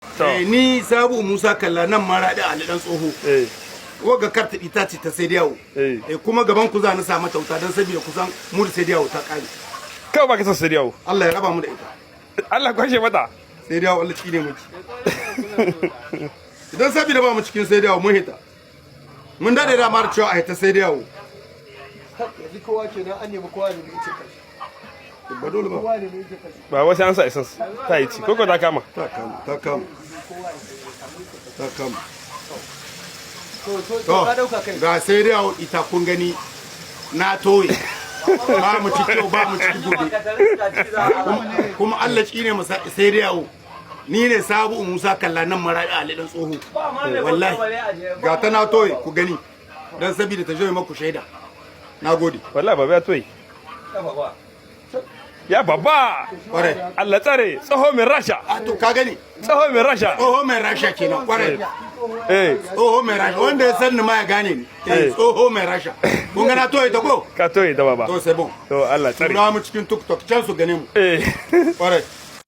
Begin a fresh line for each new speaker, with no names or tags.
To.
Ni Sabu Musa Kalla nan Maraɗi, Ali Dan Tsoho. Waga carte ita ce ta CEDEAO. Kuma gaban ku za ni sa mata wuta don saboda kusan mu da CEDEAO ta kare.
Kawai baka son CEDEAO.
Allah ya raba mu da ita.
Allah kwashe mata.
CEDEAO, Allah tsine miki. Idan saboda ba mu cikin CEDEAO, mun hita. Mun dade da mara cewa a hita CEDEAO.
Yanzu kowa kenan an nemi, kowa ne mai kashi.
Ba dole ba.
Kowa ne mai kashi.
Ba wasu an sa essence ta yi ci koko ta kama.
Ta kama, ta kama. Ta kama.
To,
To,
ka dauka kai.
Ga CEDEAO ita kun gani na toye. Ba mu ciki yau, ba mu ciki gobe. Kuma Allah shi ne masa CEDEAO. Ni ne Sabu Musa Kalla nan Maraɗi, Ali Dan Tsoho. Wallahi. Ga ta na toye ku gani. Dan saboda ta joye maku shaida. Na gode.
Wallahi baba ya toyi. Ya baba.
Kwarai.
Allah tsare tsoho mai rasha.
A to, ka gani.
Tsoho mai rasha.
Tsoho mai rasha kenan, kwarai. Tsoho mai rasha, wanda ya san ni ma ya gane ni. Tsoho mai rasha. Kun ga na toye ta ko?
Ka toye da baba.
To, c'est bon.
To, Allah tsare.
Tura mu cikin TikTok can su gane mu. Kwarai.